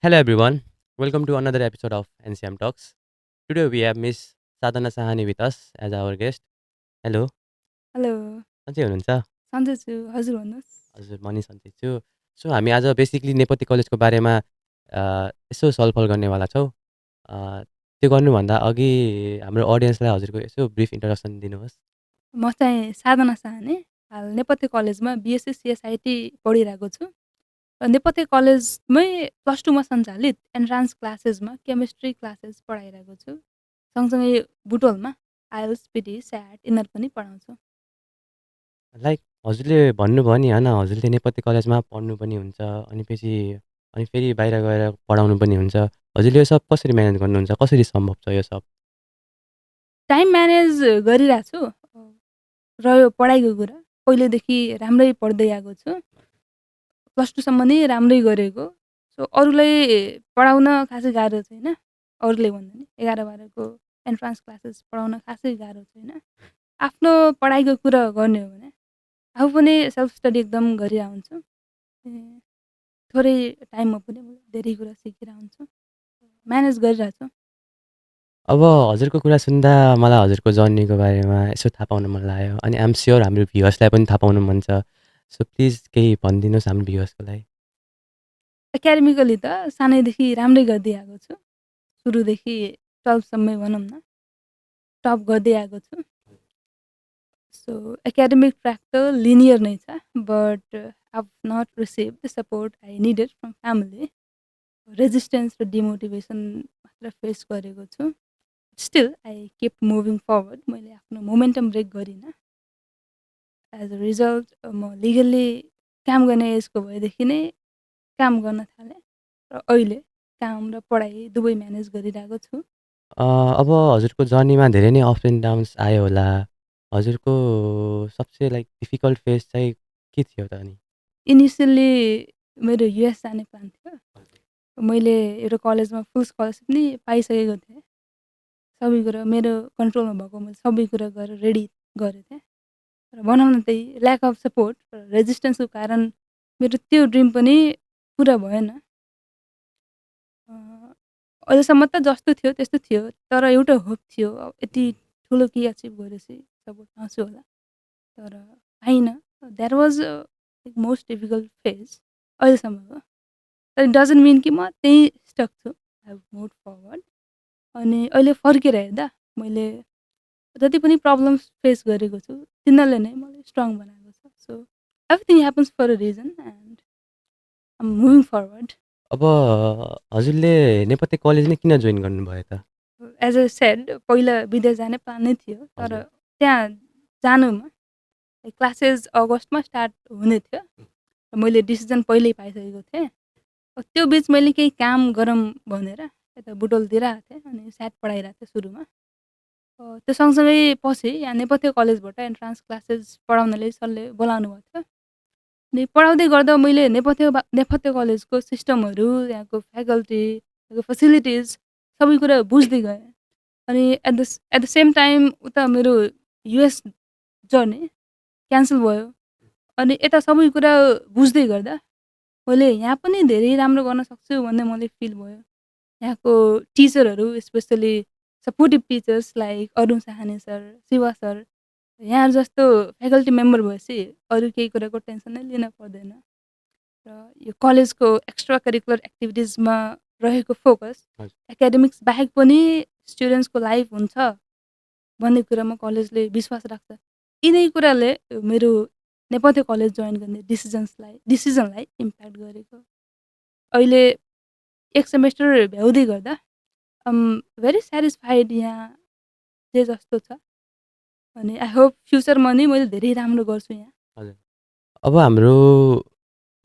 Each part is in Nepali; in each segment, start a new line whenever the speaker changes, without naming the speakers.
Hello everyone, welcome to another episode of NCM Talks. Today we have Miss Sadhana Sahani with us as our guest. Hello,
hello,
सन्चै हुनुहुन्छ?
सन्चै छु। हजुर भन्नुहोस्?
हजुर, म नि सन्चै छु। सो हामी आज बेसिकली नेपाली कलेजको बारेमा यसो छलफल गर्नेवाला छौँ। त्यो गर्नुभन्दा अघि हाम्रो अडियन्सलाई हजुरको यसो ब्रिफ इन्ट्रोडक्सन दिनुहोस्।
म चाहिँ साधना साहनी। हाल नेपथ्य कलेजमा बिएससी सिएसआइटी पढिरहेको छु। र नेपथ्य कलेजमै +2मा सञ्चालित एन्ट्रान्स क्लासेसमा केमिस्ट्री क्लासेस पढाइरहेको छु। सँगसँगै बुटवलमा आइएल्स, पिटी, स्याट यिनीहरू पनि पढाउँछु।
लाइक हजुरले भन्नुभयो नि होइन, हजुरले नेपाली कलेजमा पढ्नु पनि हुन्छ, अनि फेरि बाहिर गएर पढाउनु पनि हुन्छ। हजुरले यो सब कसरी म्यानेज गर्नुहुन्छ? कसरी सम्भव छ यो सब?
टाइम म्यानेज गरिरहेको छु। रह्यो पढाइको कुरा, पहिलेदेखि राम्रै पढ्दै आएको छु। +2 सम्म नै राम्रै गरेको। सो अरूलाई पढाउन खासै गाह्रो छैन। अरूले भन्दा नि 11-12को एन्ट्रान्स क्लासेस पढाउन खासै गाह्रो छैन। आफ्नो पढाइको कुरा गर्ने हो भने आफू पनि सेल्फ स्टडी एकदम गरिरहेको हुन्छु। ए थोरै टाइममा पनि म धेरै कुरा सिकिरहेको हुन्छु। म्यानेज गरिरहेको छु।
अब हजुरको कुरा सुन्दा मलाई हजुरको जर्नीको बारेमा यसो थाहा पाउन मन लाग्यो। अनि आइ एम स्योर हाम्रो भ्युअर्सलाई पनि थाहा पाउनु मन छ। सो प्लिज केही भनिदिनुहोस् हाम्रो भ्युअर्सको लागि।
एकाडेमिकली त सानैदेखि राम्रै गर्दै आएको छु। सुरुदेखि 12 सम्मै भनौँ न, टप गर्दै आएको छु। सो एकाडेमिक ट्र्याक त लिनियर नै छ, but I have not received the support I needed from family. Resistance र डिमोटिभेसन मात्र फेस गरेको छु। Still I keep moving forward. मैले आफ्नो मोमेन्टम ब्रेक गरिनँ। एज अ रिजल्ट म लिगल्ली काम गर्ने एजको भएदेखि नै काम गर्न थालेँ र अहिले काम र पढाइ दुवै म्यानेज गरिरहेको छु।
अब हजुरको जर्नीमा धेरै नै अप्स एन्ड डाउन्स आयो होला। हजुरको सबसे लाइक डिफिकल्ट फेज चाहिँ के थियो त अनि?
इनिसियल्ली मेरो युएस जाने प्लान थियो। मैले एउटा कलेजमा फुल स्कलरसिप नि पाइसकेको थिएँ। सबै कुरा मेरो कन्ट्रोलमा भएको, मैले सबै कुरा गरेर रेडी गरेको थिएँ। र भनौँ न त्यही ल्याक अफ सपोर्ट र रेजिस्टेन्सको कारण मेरो त्यो ड्रिम पनि पुरा भएन। अ, अहिलेसम्म त जस्तो थियो त्यस्तो थियो, तर एउटा होप थियो यति ठुलो केही अचिभ गरेपछि सपोर्ट पाउँछु होला, तर पाइनँ। That was most difficult phase अहिलेसम्मको। तर इट डजन्ट मिन कि म त्यहीँ स्टक छु। I have move forward. अनि अहिले फर्केर हेर्दा मैले जति पनि प्रब्लम्स फेस गरेको छु तिनीहरूले नै मलाई स्ट्रङ बनाएको छ। So everything happens for a reason and I am moving forward.
अब हजुरले नेपाली कलेज नै किन जोइन गर्नुभयो त?
एज अ सेड पहिला विदेश जाने प्लान नै थियो, तर
हजुर।
त्यहाँ जानुमा क्लासेस अगस्तमा स्टार्ट हुने थियो र मैले डिसिजन पहिल्यै पाइसकेको थिएँ। त्यो बिच मैले केही काम गरौँ भनेर यता बुटवलतिर आएको थिएँ अनि स्याट पढाइरहेको थिएँ सुरुमा। त्यो सँगसँगै पछि यहाँ नेपथ्य कलेजबाट एन्ट्रान्स क्लासेस पढाउनले सरले बोलाउनु भएको थियो। अनि पढाउँदै गर्दा मैले नेपथ्य कलेजको सिस्टमहरू, यहाँको फ्याकल्टी, यहाँको फेसिलिटिज सबै कुरा बुझ्दै गएँ। अनि एट द सेम टाइम उता मेरो युएस जर्नी क्यान्सल भयो। अनि यता सबै कुरा बुझ्दै गर्दा मैले यहाँ पनि धेरै राम्रो गर्न सक्छु भन्ने मलाई फिल भयो। यहाँको टिचरहरू specially supportive teachers like Arun Sahani sir, Shiva sir, यहाँहरू जस्तो फ्याकल्टी मेम्बर भएपछि अरू केही कुराको टेन्सन नै लिन पर्दैन। र यो कलेजको एक्स्ट्रा करिकुलर एक्टिभिटिजमा रहेको फोकस
हजुर।
एकाडेमिक्स बाहेक पनि स्टुडेन्ट्सको लाइफ हुन्छ भन्ने कुरामा कलेजले विश्वास राख्छ। यिनै कुराले मेरो नेपथ्य कलेज जोइन गर्ने डिसिजनलाई इम्प्याक्ट गरेको। अहिले एक सेमेस्टर भ्याउँदै गर्दा आइ एम भेरी स्याटिस्फाइड यहाँ जे जस्तो छ। अनि आई होप फ्युचरमा नि मैले धेरै राम्रो गर्छु यहाँ।
हजुर। अब हाम्रो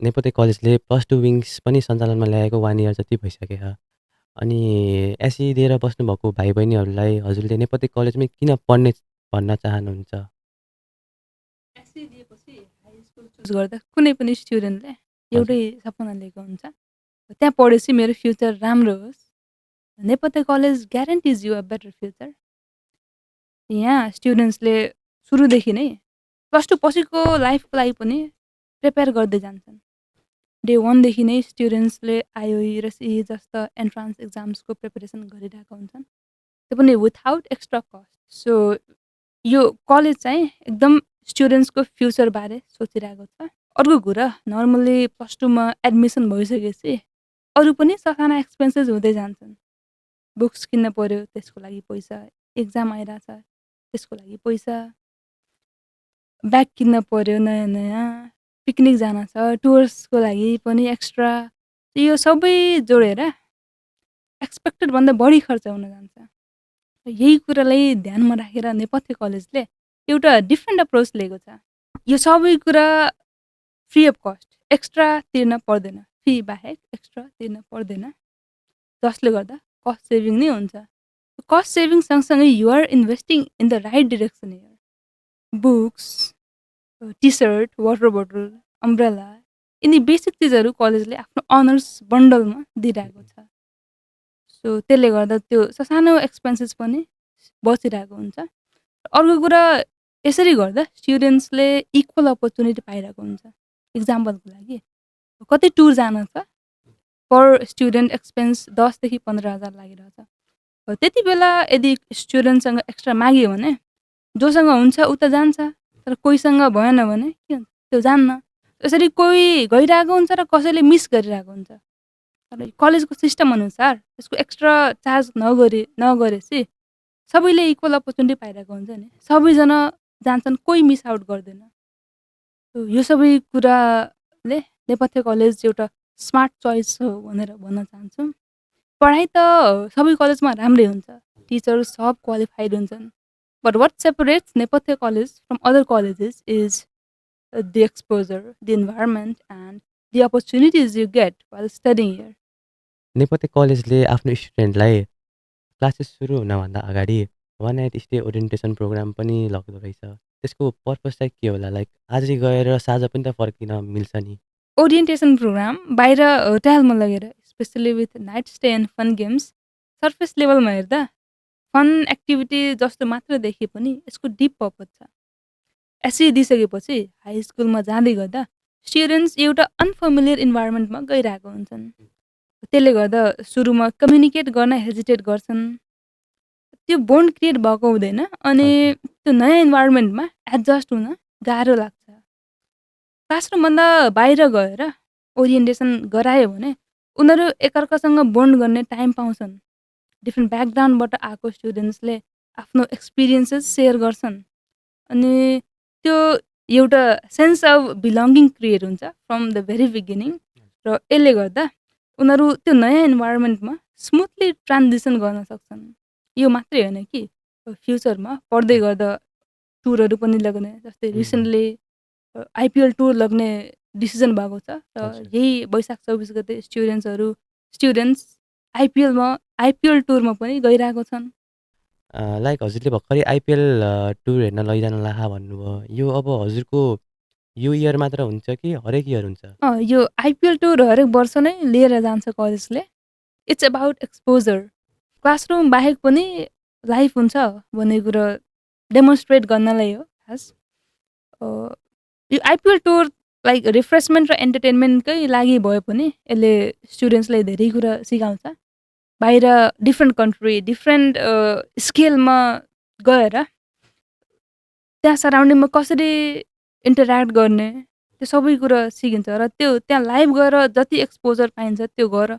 नेपाली कलेजले +2 विङ्स पनि सञ्चालनमा ल्याएको 1 इयर जति भइसकेछ। अनि एसई दिएर बस्नुभएको भाइ-बहिनीहरूलाई हजुरले नेपाली कलेजमै किन पढ्ने भन्न चाहनुहुन्छ?
एससी दिएपछि हाई स्कुल चुज गर्दा कुनै पनि स्टुडेन्टले
हजुर।
एउटै सपना लिएको हुन्छ, त्यहाँ पढेपछि मेरो फ्युचर राम्रो होस्। Nepathya college guarantees you a better future. यहाँ स्टुडेन्ट्सले सुरुदेखि नै +2 पछिको लाइफको लागि पनि प्रिपेयर गर्दै जान्छन्। डे 1 देखि नै स्टुडेन्ट्सले आइओई र सीई जस्ता एन्ट्रान्स एक्जाम्सको प्रिपरेसन गरिरहेका हुन्छन्। त्यो पनि विथआउट एक्स्ट्रा कस्ट। सो यो कलेज चाहिँ एकदम स्टुडेन्ट्सको फ्युचरबारे सोचिरहेको छ। अर्को कुरा नर्मली +2 मा एडमिसन भइसकेपछि अरू पनि ससाना एक्सपेन्सेस हुँदै जान्छन्। बुक्स किन्न पर्यो त्यसको लागि पैसा, एक्जाम आइरहेछ त्यसको लागि पैसा, ब्याग किन्न पर्यो नयाँ-नयाँ, पिकनिक जान छ, टुर्सको लागि पनि एक्स्ट्रा। यो सबै जोडेर एक्सपेक्टेड भन्दा बढी खर्च हुन जान्छ। र यही कुरालाई ध्यानमा राखेर नेपथ्य कलेजले एउटा डिफ्रेन्ट अप्रोच लिएको छ। यो सबै कुरा फ्री अफ कस्ट, एक्स्ट्रा तिर्न पर्दैन, फी बाहेक एक्स्ट्रा तिर्न पर्दैन, जसले गर्दा कस्ट सेभिङ नै हुन्छ। कस्ट सेभिङ सँगसँगै you are investing in the right direction here. Books, T-shirt, water bottle, umbrella यिनी बेसिक चिजहरू कलेजले आफ्नो अनर्स बन्डलमा दिइरहेको छ। सो त्यसले गर्दा त्यो ससानो एक्सपेन्सेस पनि बचिरहेको हुन्छ। अर्को कुरा यसरी गर्दा स्टुडेन्ट्सले इक्वल अपर्च्युनिटी पाइरहेको हुन्छ। इक्जाम्पलको लागि कतै टुर जान छ, पर स्टुडेन्ट एक्सपेन्स 10 देखि 15,000 लागिरहेछ। त्यति बेला यदि स्टुडेन्टसँग एक्स्ट्रा माग्यो भने जोसँग हुन्छ ऊ त जान्छ, तर कोहीसँग भएन भने के हुन्छ त्यो जान्न। यसरी कोही गइरहेको हुन्छ र कसैले मिस गरिरहेको हुन्छ। तर कलेजको सिस्टम अनुसार त्यसको एक्स्ट्रा चार्ज नगरेपछि सबैले इक्वल अपर्च्युनिटी पाइरहेको हुन्छ नि। सबैजना जान्छन्, कोही मिस आउट गर्दैन। यो सबै कुराले नेपथ्य कलेज एउटा स्मार्ट चोइस हो भनेर भन्न चाहन्छु। पढाइ त सबै कलेजमा राम्रै हुन्छ, टिचर्स सब क्वालिफाइड हुन्छन्। But what separates Nepathya college from other colleges is the exposure, the environment and the opportunities you get while studying here.
नेपथ्य कलेजले आफ्नो स्टुडेन्टलाई क्लासेस सुरु हुनभन्दा अगाडि one night stay orientation programme पनि लाग्दो रहेछ। त्यसको पर्पज चाहिँ के होला? लाइक आजै गएर साँझ पनि त फर्किन मिल्छ नि।
ओरिएन्टेसन प्रोग्राम बाहिर होटेलमा लगेर specially with night stay and fun games, surface लेभलमा हेर्दा फन एक्टिभिटी जस्तो मात्र देखिए पनि यसको डिप पर्पज छ। एसई दिइसकेपछि हाई स्कुलमा जाँदै गर्दा स्टुडेन्ट्स एउटा अनफेमिलियर इन्भाइरोमेन्टमा गइरहेको हुन्छन्। त्यसले गर्दा सुरुमा कम्युनिकेट गर्न हेजिटेट गर्छन्, त्यो बोन्ड क्रिएट भएको हुँदैन अनि त्यो नयाँ इन्भाइरोमेन्टमा एडजस्ट हुन गाह्रो लाग्छ। क्लासरुमभन्दा बाहिर गएर ओरिएन्टेसन गरायो भने उनीहरू एकअर्कासँग बोन्ड गर्ने टाइम पाउँछन्। डिफ्रेन्ट ब्याकग्राउन्डबाट आएको स्टुडेन्ट्सले आफ्नो एक्सपिरियन्सेस सेयर गर्छन् अनि त्यो एउटा सेन्स अफ बिलोङ्गिङ क्रिएट हुन्छ फ्रम द भेरी बिगिनिङ। र यसले गर्दा उनीहरू त्यो नयाँ इन्भाइरोमेन्टमा स्मुथली ट्रान्जिसन गर्न सक्छन्। यो मात्रै होइन कि फ्युचरमा पढ्दै गर्दा टुरहरू पनि लग्ने, जस्तै रिसेन्टली आइपिएल टुर लग्ने डिसिजन भएको छ। र यही वैशाख 24 गते स्टुडेन्ट्स आइपिएल टुरमा पनि गइरहेको छन्।
लाइक हजुरले भर्खरै आइपिएल टुर हेर्न लैजान लाहा भन्नुभयो। यो अब हजुरको यो इयर मात्र हुन्छ कि हरेक इयर हुन्छ?
यो आइपिएल टुर हरेक वर्ष नै लिएर जान्छ कलेजले। It's about exposure. क्लासरुम बाहेक पनि लाइफ हुन्छ भन्ने कुरा डेमोन्स्ट्रेट गर्नलाई हो खास। यो आइपिएल टुर लाइक रिफ्रेसमेन्ट र एन्टरटेनमेन्टकै लागि भए पनि यसले स्टुडेन्ट्सलाई धेरै कुरा सिकाउँछ। बाहिर डिफ्रेन्ट कन्ट्री, डिफ्रेन्ट स्केलमा गएर त्यहाँ सराउन्डिङमा कसरी इन्टरेक्ट गर्ने त्यो सबै कुरा सिकिन्छ। र त्यो त्यहाँ लाइभ गएर जति एक्सपोजर पाइन्छ त्यो गएर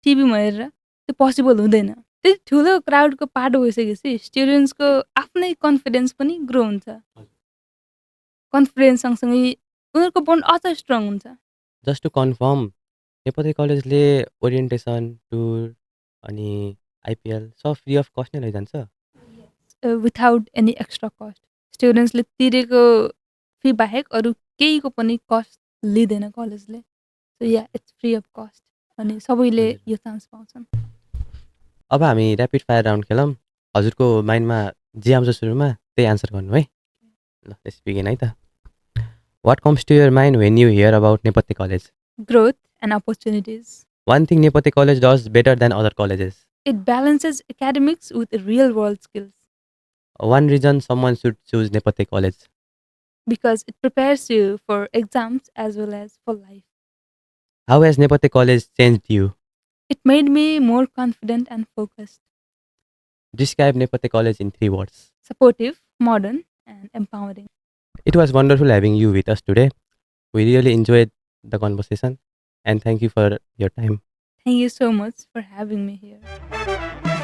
टिभीमा हेरेर त्यो पोसिबल हुँदैन। त्यति ठुलो क्राउडको पार्ट भइसकेपछि स्टुडेन्ट्सको आफ्नै कन्फिडेन्स पनि ग्रो हुन्छ। कन्फिडेन्स सँगसँगै उनीहरूको बोन्ड अझ स्ट्रङ हुन्छ।
जस्ट टु कन्फर्म, नेपथ्य कलेजले ओरिएन्टेसन, टुर अनि आइपिएल सब फ्री अफ कस्ट नै लैजान्छ?
Without any extra cost. स्टुडेन्ट्सले तिरेको फी बाहेक अरू केहीको पनि कस्ट लिँदैन कलेजले। So yeah it's free of cost अनि सबैले यो चान्स पाउँछन्।
अब हामी ऱ्यापिड फायर राउन्ड खेलौँ। हजुरको माइन्डमा जे आउँछ सुरुमा त्यही आन्सर गर्नु है। ल लेट्स बिगिन है त। What comes to your mind when you hear about Nepathya college?
Growth and opportunities.
One thing Nepathya college does better than other colleges?
It balances academics with real world skills.
One reason someone should choose Nepathya college?
Because it prepares you for exams as well as for life.
How has Nepothe College changed you?
It made me more confident and focused,
Describe Nepothe College in 3 words.
supportive, modern, and empowering.
It was wonderful having you with us today. We really enjoyed the conversation and thank you for your time.
Thank you so much for having me here.